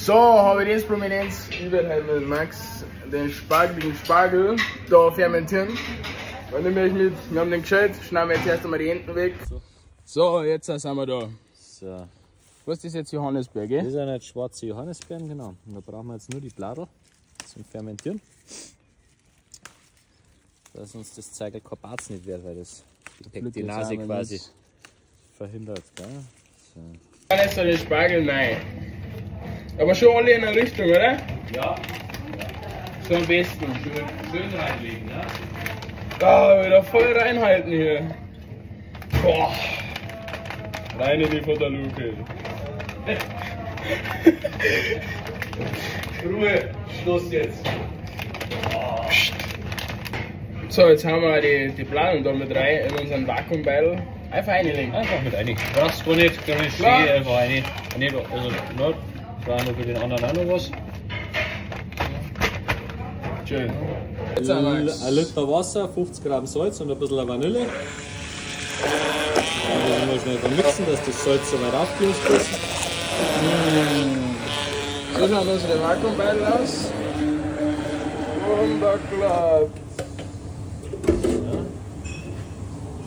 So, habe ich das Prominenz. Ich werde heute mit Max den spargeligen Spargel da fermentieren. Dann nehme ich mit, wir haben den geschält, schneiden wir jetzt erst einmal die Enden weg. So, jetzt sind wir da. So. Was ist jetzt Johannisbeer, gell? Das sind jetzt schwarze Johannisbeeren, genau. Und da brauchen wir jetzt nur die Bladel zum Fermentieren. Dass uns das Zeug kein Barz nicht wird, weil das die Pektinase quasi verhindert. Gell? So. Dann ist da den Spargel rein. Aber schon alle in eine Richtung, oder? Ja. So am besten. Schön reinlegen, ja? Ah, wieder voll reinhalten hier. Boah. Rein in die Futterluke. Ruhe, Schluss jetzt. So, jetzt haben wir die Planung da mit rein in unseren Vakuumbeutel. Einfach reinlegen. Einfach mit rein. Brauchst gar nicht stehen, einfach rein. Nicht, also, nicht. Brauchen wir für den anderen auch noch was. Schön. Ein Liter Wasser, 50 Gramm Salz und ein bisschen Vanille. Dann muss man schnell vermixen, dass das Salz so weit aufgelöst ist. So schaut unsere Vakuumbeutel aus. Wunderklappt. Ja.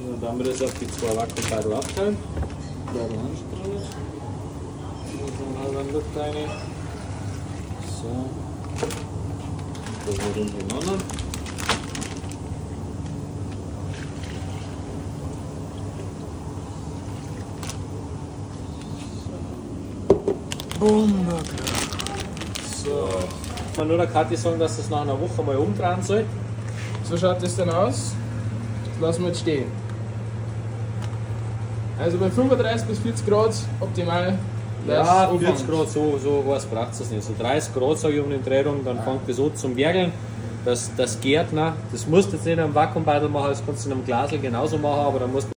Und dann haben wir das auf die zwei Vakuumbeutel aufteilen. Beutel anstreuen. Und dann einen Liter rein. So. Das wird untereinander. So. Ich kann nur der Kathi sagen, dass das nach einer Woche mal umdrehen soll. So schaut das dann aus. Das lassen wir jetzt stehen. Also bei 35 bis 40 Grad optimal. Ja, 40 Grad, so was braucht es nicht. So 30 Grad, sage ich, um den Dreh rum, dann fängt das an zum Werkeln. Das gärt, ne? Das musst du jetzt nicht in einem Vakuumbeutel machen, das kannst du in einem Glasl genauso machen, aber dann musst du